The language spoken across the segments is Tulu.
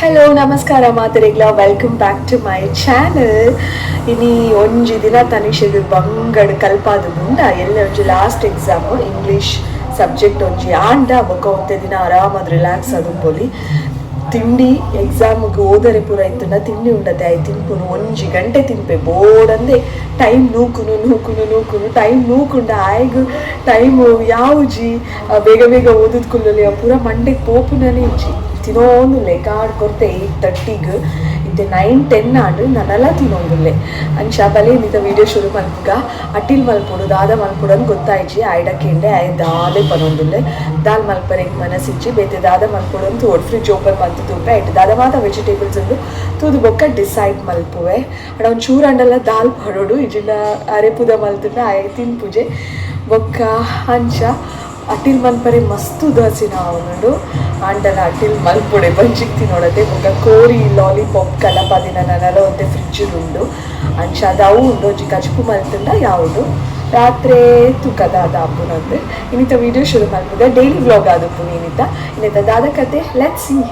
ಹಲೋ ನಮಸ್ಕಾರ ಮಾತರಿಗ್ಲ, welcome back to my channel. ಇನಿ ಒಂಜಿ ದಿನ ತನಿಷೆಗ್ ಬಂಗಡ್ ಕಲ್ಪಾದ್ ಮುಂಡ ಎಲ್ಲ ಒಂಜಿ ಲಾಸ್ಟ್ ಎಕ್ಸಾಮ್ ಇಂಗ್ಲೀಷ್ ಸಬ್ಜೆಕ್ಟ್ ಒಂಜಿ ಆಂಡ ಬೊಕ ಒಂತೆ ದಿನ ಆರಾಮಾದ್ ರಿಲ್ಯಾಕ್ಸ್ ಆದುಪ್ಪೊಲಿ. ತಿಂಡಿ ಎಕ್ಸಾಮ್ಗ್ ಓದರೆ ಪೂರ ಇತ್ತುಂಡ ತಿಂಡಿ ಉಂಡತೆ ಆಯ್ ತಿನ್ಪುನು ಒಂಜಿ ಗಂಟೆ ತಿನ್ಪೆ ಬೋಡಂದೆ ಟೈಮ್ ನೂಕುನು ನೂಕುನು ನೂಕುನು ಟೈಮ್ ನೂಕುಂಡ ಆಯ್ಗ್ ಟೈಮ್ ಯಾವುಜಿ. ಬೇಗ ಬೇಗ ಓದುದ್ ಕುಲ್ಲೊಲಿ ಪೂರ ಮಂಡೆಗ್ ಪೋಪುನನೇ ಇಜ್ಜಿ. ತಿನೋಂದುಲ್ಲೆ ಕಾಡ್ ಕೊರ್ತೆ 8:30ಗ್, ಇತ್ತೆ 9:10 ಆಂಡ್, ನನಲ ತಿನೊಂದುಲ್ಲೆ. ಅಂಚ ಬಲೆ ಇನ್ನಿತ ವೀಡಿಯೋ ಶುರು ಮಲ್ಪುಗ. ಅಟಿಲ್ ಮಲ್ಪೊಡು ದಾದ ಮಲ್ಪೊಡು ಅಂದ್ ಗೊತ್ತಾಯ್ಜಿ. ಆಯ್ಡ ಕೇಂಡೆ, ಆಯ್ ದಾಲೆ ಪನೊಂದುಲ್ಲೆ. ದಾಲ್ ಮಲ್ಪರೆ ಮನಸ್ಸಿಜ್ಜಿ, ಬೇತೆ ದಾದ ಮಲ್ಪೊಡು ಅಂತ ತೂವೊಡು. ಫ್ರಿಜ್ ಓಪನ್ ಮಲ್ತ್ ತೂಪೆ, ಐಟ್ ದಾದ ಮಾತ ವೆಜಿಟೇಬಲ್ಸ್ ಉಂಡು ತೂದು ಬೊಕ್ಕ ಡಿಸೈಡ್ ಮಲ್ಪುವೆ. ಅಂಡ ಒಂಚೂರು ಆಂಡಲ ದಾಲ್ ಪಾಡೊಡು, ಇಜಿಂಡ ಅರೆಪುದ ಮಲ್ತುಂಡ ಆಯೆ ತಿನ್ಪುಜೆ. ಬೊಕ್ಕ ಅಂಚ ಅಟಿಲ್ ಮಲ್ಪರೆ ಮಸ್ತ್ ಉದಾಸೀನ ಆವೊಂದುಂಡು. ಆಂಡಲ ಅಟಿಲ್ ಮಲ್ಪೊಡೆ, ಬಂಜಿಗ್ ತಿನೊಡತೆ. ಬೊಕ್ಕ ಕೋರಿ ಲಾಲಿಪಾಪ್ ಕಲಪಾದಿನ ನನಲ ಒಂತೆ ಫ್ರಿಜ್ ಉಂಡು, ಅಂಚ ಅದು ಅವು ಉಂಡು. ಒಂಜಿ ಕಜಿಪು ಮಲ್ತುಂಡ ಯಾವುದು ರಾತ್ರೆ ತೂಕ ದಾದ ಆಪುನಂದ್. ಇನ್ನಿತ ವೀಡಿಯೋ ಶುರು ಮಲ್ಪುಗ. Daily vlog ಆದುಪ್ಪುನು ಇನ್ನಿತ. ಇನ್ನಿತ ದಾದ ಕತೆ let's see.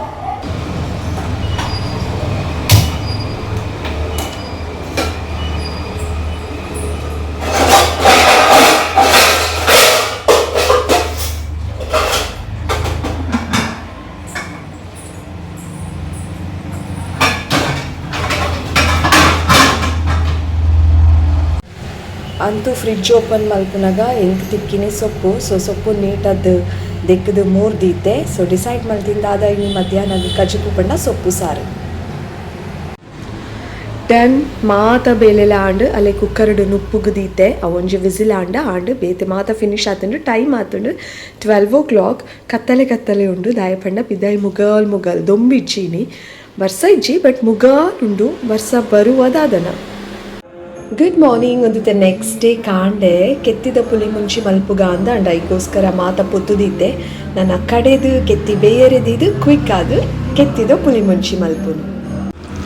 ಅಂತೂ ಫ್ರಿಜ್ ಓಪನ್ ಮಲ್ಪುನಗ ಎಂಕ್ ತಿಕ್ಕಿನಿ ಸೊಪ್ಪು. ಸೊ ಸೊಪ್ಪು ನೀಟದ್ದು ದೆಕ್ಕದು ಮೂರು ದೀತೆ. ಸೊ ಡಿಸೈಡ್ ಮಲ್ತಿಂದ ದಾದ ಇನಿ ಮಧ್ಯಾಹ್ನ ಕಜಿಪು ಪಂಡ ಸೊಪ್ಪು ಸಾರು. ಡನ್ ಮಾತ ಬೇಲೆಲ ಆಂಡ್. ಅಲ್ಲೇ ಕುಕ್ಕರ್ಡ್ ನುಪ್ಪುಗು ದೀತೆ, ಅವೊಂಜಿ ವಿಸಿಲ್ ಆಂಡ ಆಂಡ್. ಬೇತೆ ಮಾತ ಫಿನಿಶ್ ಆತುಂಡು. ಟೈಮ್ ಆತುಂಡು 12 ಓ ಕ್ಲಾಕ್. ಕತ್ತಲೆ ಕತ್ತಲೆ ಉಂಡು. ದಾಯ ಪಂಡ ಪಿದಾಯಿ ಮುಗಲ್ ಮುಗಲ್ ದೊಂಬಿಜ್ಜಿ, ಬರ್ಸ ಇಜ್ಜಿ, ಬಟ್ ಮುಗಲ್ ಉಂಡು. ಬರ್ಸ ಬರುವ ದಾದನ. Good morning. ಒಂದಿತ್ತೆ ನೆಕ್ಸ್ಟ್ ಡೇ ಕಾಂಡೆ ಕೆತ್ತಿದ ಪುಲಿ ಮುಂಚಿ ಮಲ್ಪುಗ ಅಂದ ಅಂಡ ಐಗೋಸ್ಕರ ಮಾತ ಪೊತ್ತುದಿತ್ತೆ. ನನ್ನ ಕಡೆದು ಕೆತ್ತಿ ಬೇಯರೆದಿದ್ದು ಕ್ವಿಕ್ ಆದ್ ಕೆತ್ತಿದ ಪುಲಿ ಮುಂಚಿ ಮಲ್ಪುನು.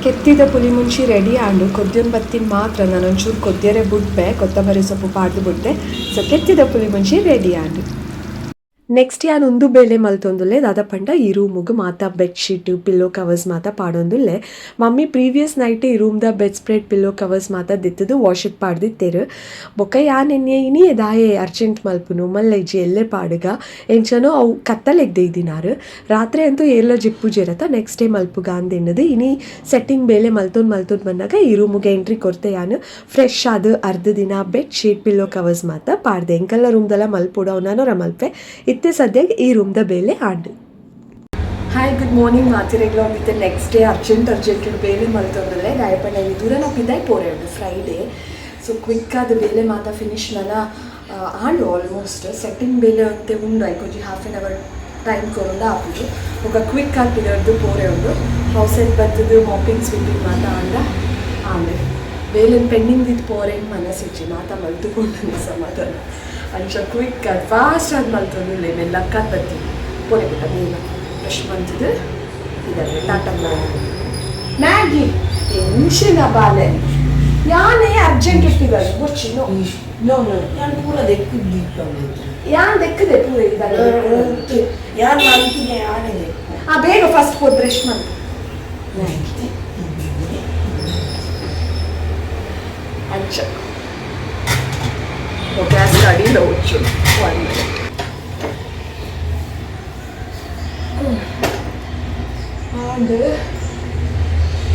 ಕೆತ್ತಿದ ಪುಲಿ ಮುಂಚಿ ರೆಡಿ ಆಂಡು. ಕೊದ್ಯೊನ್ ಬತ್ತಿನ ಮಾತ್ರ ನಾನು ಒಂಚೂರು ಕೊದ್ಯರೆ ಬುಡ್ಪೆ, ಕೊತ್ತಂಬರಿ ಸೊಪ್ಪು ಪಾಡ್ದು ಬುಡ್ಡೆ. ಸೊ ಕೆತ್ತಿದ ಪುಲಿ ಮುಂಚಿ ರೆಡಿ ಆಂಡು. ನೆಕ್ಸ್ಟ್ ಯಾನ್ ಉಂದು ಬೇಲೆ ಮಲ್ತೊಂದುಲ್ಲೆ. ದಾದ ಪಂಡ ಈ ರೂಮುಗು ಮಾತ ಬೆಡ್ಶೀಟ್ ಪಿಲ್ಲೋ ಕವರ್ಸ್ ಮಾತ ಪಾಡೊಂದುಲ್ಲೆ. ಮಮ್ಮಿ ಪ್ರೀವಿಯಸ್ ನೈಟ್ ಈ ರೂಮ್ದ ಬೆಡ್ ಸ್ಪ್ರೆಡ್ ಪಿಲ್ಲೋ ಕವರ್ಸ್ ಮಾತ ದಿತ್ತದು ವಾಶಿಗೆ ಪಾಡ್ದಿತ್ತೆರ್. ಬೊಕ್ಕ ಯಾನ್ ಎನ್ನೆ ಇನಿ ದಾಯೆ ಅರ್ಜೆಂಟ್ ಮಲ್ಪುನು, ಮಲ್ಲ ಇಜ್ಜಿ, ಎಲ್ಲೆ ಪಾಡುಗ. ಎಂಚನೋ ಅವು ಕತ್ತಲೆಗ್ ದೈದಿನಾರು, ರಾತ್ರಿ ಅಂತೂ ಏರ್ಲ ಜಿಪ್ಪುಜೆರತ, ನೆಕ್ಸ್ಟ್ ಡೇ ಮಲ್ಪುಗ ಅಂದ್ ಎನ್ನದು. ಇನಿ ಸೆಟ್ಟಿಂಗ್ ಬೇಲೆ ಮಲ್ತೊಂದು ಮಲ್ತೊಂದು ಬಂದಾಗ ಈ ರೂಮುಗೆ ಎಂಟ್ರಿ ಕೊರ್ತೆ ಯಾನ್. ಫ್ರೆಶ್ ಆದ್ ಅರ್ಧ ದಿನ ಬೆಡ್ಶೀಟ್ ಪಿಲ್ಲೋ ಕವರ್ಸ್ ಮಾತ ಪಾಡ್ದೆ. ಎಂಕಲ್ನ ರೂಮ್ದೆಲ್ಲ ಮಲ್ಪೊಡು, ಅವು ನನೊರ ಮಲ್ಪೆ. ಇತ್ತೆ ಸದ್ಯಗ್ ಈ ರೂಮ್ದ ಬೇಲೆ and. Hi, good morning ಮಾತಿರೆಗ್ಲ. ಒಂದಿತ್ತೆ next day urgent urgent ಬೇಲೆ ಮಲ್ತೊಂದುಲ್ಲೆ. ದಾಯೆ ಪಂಡ ಇನಿ ದೂರನ ಪಿದಾಯ್ ಪೋರೆ ಉಂಡು ಫ್ರೈಡೇ. ಸೊ ಕ್ವಿಕ್ ಆದ್ ಬೇಲೆ ಮಾತ ಫಿನಿಶ್ ನನ ಆಂಡು. ಆಲ್ಮೋಸ್ಟ್ ಸೆಟ್ಟಿಂಗ್ ಬೇಲೆ ಅಂತೆ ಉಂಡು. ಐಕೊಂಜಿ ಹಾಫ್ ಆನ್ ಅವರ್ ಟೈಮ್ ಕೊರೊಂಡ ಆಪುಂಡು. ಬೊಕ ಕ್ವಿಕ್ ಆದ್ ಪಿದರ್ದು ಪೋರೆ ಉಂಡು. ಹೌಸ್ ಹೆಲ್ಪ್ ಬತ್ತದು ಮಾಪಿಂಗ್ ಸ್ವೀಪಿಂಗ್ ಮಾತ ಆಂಡ ಆಂಡ್. ಬೇಲೆ ಪೆಂಡಿಂಗ್ ದಿತ್ ಪೋರೆಗ್ ಮನಸ್ಸಿಜ್ಜಿ, ಮಾತ ಮಲ್ತುಕೊಂಡು ಸಮಾಧಾನ. ಅಂಚ ಕ್ವಿಕ್ ಆದ್ ಫಾಸ್ಟ್ ಆದ್ ಮಲ್ತೊಂದುಲ್ಲೆ. ಮೆಲ್ಲಕ್ಕಾದ್ ಬತ್ತೀನಿ ಪೋರೆ ಬಿಟ್ಟ. ಬೇಗ ಬ್ರಷ್ ಮಂತುದು ಇದರಲ್ಲಿ ಟಾಟಾ ಮ್ಯಾಗಿ ಟೆನ್ಷನ್ ಬಾಲೆ. ಯಾನೇ ಅರ್ಜೆಂಟ್ ಇಟ್ಟಿದ್ದಾರೆ ಬೊಚ್ಚಿ. No no no. ಯಾನ್ ಪೂರ ದೆಕ್ಕುದು. ಯಾನ್ ದೆಕ್ಕದೆ ಪೂರ ಇದ್ದಾರೆ. ಯಾನ್ ಮಲ್ತಿನ ಯಾನೇ ದೆಕ್ಕು. ಆ ಬೇಗ ಫಸ್ಟ್ ಪೋ ಬ್ರಷ್ ಮಂತ್ ಮ್ಯಾಗಿ. ಅಂಚ ಗ್ಯಾಸ್ ಅಡಿயில் వచ్చు. One minute. And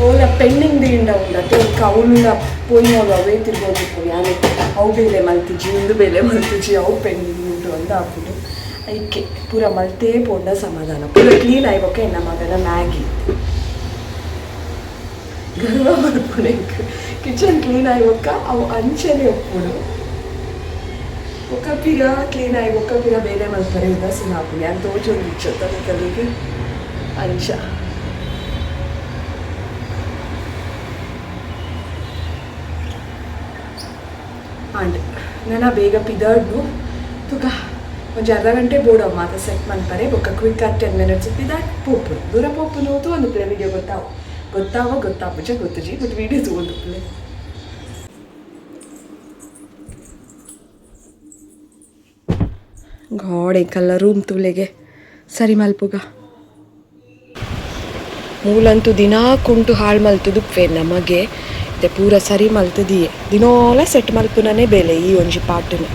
Ola pending ದಿಂಡ ಉಂಡತೆ ಕೌಲುಲ ಪೋಯಿನೋಲು ಅವೇ ತಿರ್ಗೋಗಿಪ್ಪು. ಯಾನೆ ಅವು ಬೇಲೆ ಮಲ್ತಿಜಿ, ಉಂದು ಬೇಲೆ ಮಲ್ತಿಜಿ, ಅವು ಪೆಂಡಿಂಗ್ ಉಂಟು ಅಂದ ಆಪುಂಡು. ಐಕೆ ಪೂರ ಮಲ್ತೇ ಪೋಂಡ ಸಮಾಧಾನ. ಪೂರ ಕ್ಲೀನ್ ಆಯ್ಬೊಕ್ಕ ಎನ್ನ ಮಗನ ಮ್ಯಾಗಿ ಗರ್ವ ಮಲ್ಪುಣೆ. ಕಿಚನ್ ಕ್ಲೀನ್ ಆಯ್ಬೊಕ್ಕ ಅವು ಅಂಚನೆ ಒಪ್ಪುಡು. ಒಕ್ಕ ಪಿರ ಕ್ಲೀನ್ ಆಗಿ ಒಕ್ಕ ಪಿರ ಬೇಲೆ ಮಲ್ಪರೆ ಉದಾಸೀನ ಆಪುಂಡು. ಯಾನ್ ತೋಜೊಂದು ಇಚ್ಚತ್ತ ಕಲಿಗೆ ಅಂಚ. ಆಂಡ್ ನನ ಬೇಗ ಪಿದರ್ಡು ತುಕ ಒಂಜಿ ಅರ್ಧ ಗಂಟೆ ಬೋಡ ಮಾತ ಸೆಟ್ ಮನ್ಪರೆ. ಬೊಕ್ಕ ಕ್ವಿಕ್ ಆದ್ 10 ಮಿನಿಟ್ಸ್ ಪಿದಾಡ್ ಪೋಪುನು. ದೂರ ಪೋಪುನು ಒಂದು ಪ್ಲೇ ವಿಡಿಯೋ ಗೊತ್ತಾವು ಗೊತ್ತಾವ ಗೊತ್ತಾಪುಜ ಗೊತ್ತುಜಿ, ಬಟ್ ವಿಡಿಯೋ ತೂವೊಂದು ಪ್ಲೇ. ಗಾಡ್, ಎಂಕಲ್ಲ ರೂಮ್ ತೂಲೆಗೆ ಸರಿ ಮಲ್ಪುಗ. ಮೂಲಂತೂ ದಿನಾ ಕುಂಟು ಹಾಳು ಮಲ್ತುದು ನಮಗೆ ಇತ್ತೆ ಪೂರ ಸರಿ ಮಲ್ತುದಿಯೆ ದಿನೋಲ ಸೆಟ್ ಮಲ್ಪುನನೇ ಬೇಲೆ ಈ ಒಂಜಿ ಪಾಟುನು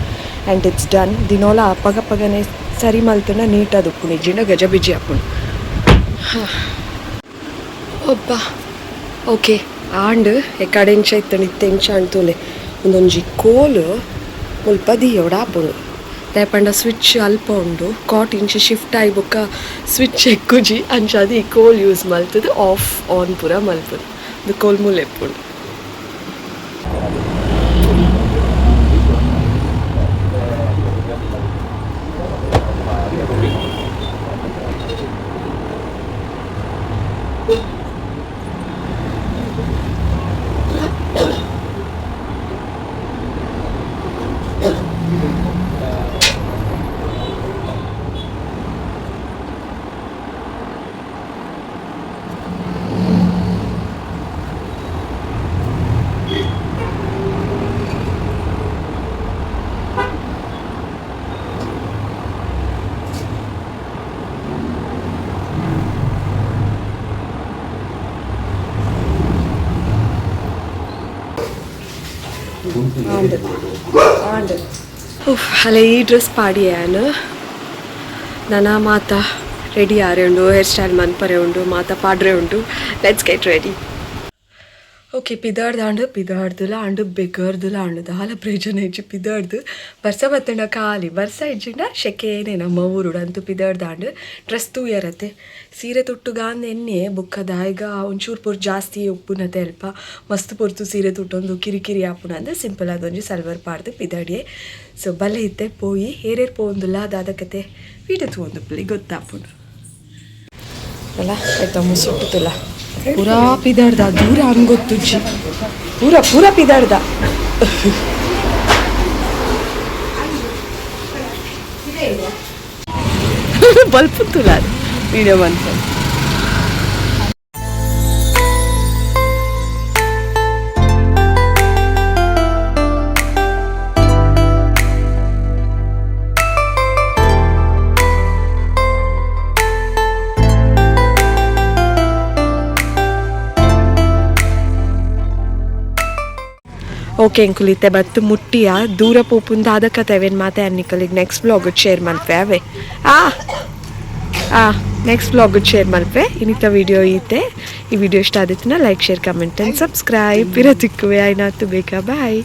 ಆ್ಯಂಡ್ it's done. ದಿನೋಲ ಅಪ್ಪಗಪ್ಪಗನೆ ಸರಿ ಮಲ್ತುನ ನೀಟಾದ್ ಉಪ್ಪುಂಡು ಇಜ್ಜಿಂಡ ಗಜಬಿಜಿ ಆಪುಂಡು. ಒಬ್ಬ ಓಕೆ ಆಂಡ್ ಎಕ್ಕಡೆ ಇಂಚ ಇತ್ತಂಡು ಇತ್ತೆ ಇಂಚ ಅಂಡ್ ತೂಲೆ ಉಂದೊಂಜಿ ಕೋಲು ಮುಲ್ಪ ದೀಯೋಡು ಆಪುಂಡು. ದಾಯೆ ಪಂಡ ಸ್ವಿಚ್ ಅಲ್ಪ ಉಂಡು, ಕಾಟ್ ಇಂಚ ಶಿಫ್ಟ್ ಆಯಿ ಬೊಕ್ಕ ಸ್ವಿಚ್ ಎಕ್ಕುಜಿ. ಅಂಚಾದ್ ಈ ಕೋಲ್ ಯೂಸ್ ಮಲ್ತುದು ಆಫ್ ಆನ್ ಪೂರ ಮಲ್ಪುನು. ಉಂದು ಕೋಲ್ ಮೂಲ ಇಪ್ಪುಂಡು. ಆಂಡ್ ಆಂಡ್ ಉಫ್ ಅಲ್ಲ ಈ ಡ್ರೆಸ್ ಪಾಡಿಯಾನು ನನ ಮಾತ ರೆಡಿ ಆರೆ ಉಂಡು, ಹೇರ್ ಸ್ಟೈಲ್ ಮನ್ಪರೆ ಉಂಡು, ಮಾತ ಪಾಡ್ರೆ ಉಂಡು. Let's get ready. Okay ಪಿದಾಡ್ದಾಂಡ್ ಪಿದಾಡ್ದುಲ and ಬೆಗರ್ದುಲ and ದಾಲ ಪ್ರಯೋಜನ ಇಜ್ಜಿ. ಪಿದಾಡ್ದು ಬರ್ಸ ಬತ್ತಂಡ ಖಾಲಿ ಬರ್ಸ ಇಜ್ಜಿಂಡ ಶೆಕೇನೆ ನಮ್ಮ ಊರುಡು ಅಂತೂ ಪಿದಾಡ್ದಾಂಡ್. ಡ್ರೆಸ್ ತೂಯರತೆ ಸೀರೆ ತುಟ್ಟುಗಾಂದ್ ಎನ್ನೆ ಬೊಕ್ಕ ದಾಯ್ಗ ಒಂಚೂರು ಪೊರ್ತು ಜಾಸ್ತಿ ಉಪ್ಪುನತೆ ಅಲ್ಪ ಮಸ್ತ್ ಪೊರ್ತು ಸೀರೆ ತುಟ್ಟೊಂದು ಕಿರಿಕಿರಿ ಆಪುನ ಅಂದ್ ಸಿಂಪಲ್ ಆದ್ ಒಂಜಿ ಸಲ್ವಾರ್ ಪಾಡ್ದು ಪಿದಾಡಿಯೆ. ಸೊ ಬಲ್ಲೆ ಇತ್ತೆ ಪೋಯಿ ಏರೇರ್ ಪೋವೊಂದುಲ್ಲ ದಾದ ಕತೆ ವೀಡಿಯೋ ತೂವೊಂದುಪ್ಪುಲೆ ಗೊತ್ತಾಪುಂಡು ಅಲ್ಲ. ಆಯ್ತಾ ಮುಸುಟ್ಟುತ್ತಲ್ಲ ಪೂರಾ ಪಿದಾಡ್ದ ದೂರ ಹಂಗೊತ್ತುಜ್ಜಿ ಪೂರ ಪೂರ ಪಿದಾಡ್ದ. ಬಲ್ಪುತ್ತುಲ್ಲ ಅದು ವೀಡಿಯೋ ಬಂತು. ಓಕೆ ಅಂಕುಲ್ ಇತ್ತೆ ಬತ್ತು ಮುಟ್ಟಿಯ ದೂರ ಪೋಪುಂದು ದಾದ ಕತೆ ಅವೇನು ಮಾತೆ ಅನ್ನಿಕಲಿಗೆ ನೆಕ್ಸ್ಟ್ ಬ್ಲಾಗ್ ಶೇರ್ ಮಲ್ಪೆ ಅವೇ ಆ ಆ ನೆಕ್ಸ್ಟ್ ಬ್ಲಾಗ್ ಶೇರ್ ಮಲ್ಪೆ. ಇನ್ನಿತ ವಿಡಿಯೋ ಈತೆ. ಈ ವಿಡಿಯೋ ಇಷ್ಟ ಆದಿತ್ತಿನ like share comment and subscribe. ಪಿರ ತಿಕ್ಕುವೆ ಆಯ್ನಾತು ಬೇಕಾ. ಬಾಯ್.